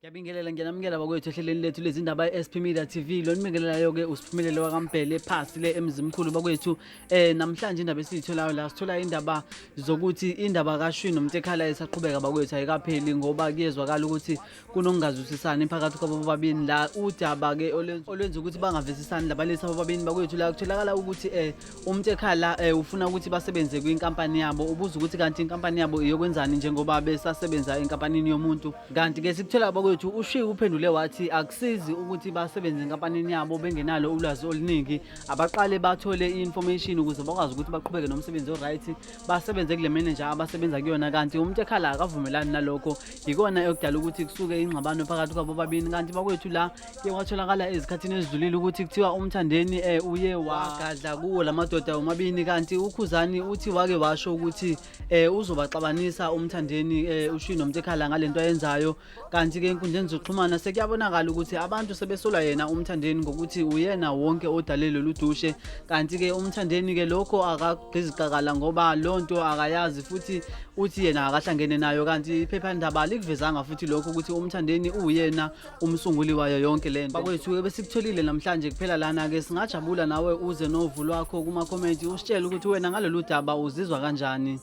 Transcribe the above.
Ngiyabingelela ngiyanamukela bakwethu ehlelweni lethu lezindaba e-SP Media TV. Lo nibingelelayo-ke uSiphumelele wakaMbhele phasi le eMzimkhulu bakwethu. Namhlanje indaba esiyitholayo la sithola indaba zokuthi indaba kaShwi noMtekhala isaqhubeka bakwethu ayikapheli ngoba kuyezwakala ukuthi kunokungazwisisani phakathi kwabo bobabini la udaba-ke olwenza ukuthi bangavisisani labalisa bobabini bakwethu la kutholakala ukuthi uMtekhala ufuna ukuthi basebenze kwinkampani yabo ubuza ukuthi kanti inkampani yabo iyokwenzani njengoba besasebenza enkampanini yomuntu. Kanti ke sikuthola bakwethu uShwi uphendule wathi akusizi ukuthi basebenze enkampanini yabo bengenalo ulwazi oluningi, abaqale bathole i-information ukuze bakwazi ukuthi baqhubeke nomsebenzi o-right basebenze kule manager abasebenza kuyona. Kanti umuntu ekhala akavumelani nalokho, yikona ekudala ukuthi kusuke ingxabano phakathi kwabo babini. Kanti bakwethu la kuye kwatholakala ezikhathini ezidlulile ukuthi kuthiwa uMthandeni uye wagadla kuwo la madoda omabini. Kanti uKhuzani uthi wake washo ukuthi uzobaxabanisa uMthandeni uShwi noMtekhala ngalento ayenzayo. Kanti ke enkundleni zokuxhumana sekuyabonakala ukuthi abantu sebesola yena uMthandeni ngokuthi uyena wonke odale lolu dushe. Kanti ke uMthandeni ke lokho akagqiziqakala ngoba lonto akayazi futhi uthi yena akahlangene nayo. Kanti iphephandaba likuvezanga futhi lokho ukuthi uMthandeni uyena umsunguli wayo yonke lento. Bakwethu ebesikutholile namhlanje kuphela lana ke singajabula nawe uze novu lwakho kuma comment usitshele ukuthi wena ngalolu daba uzizwa kanjani.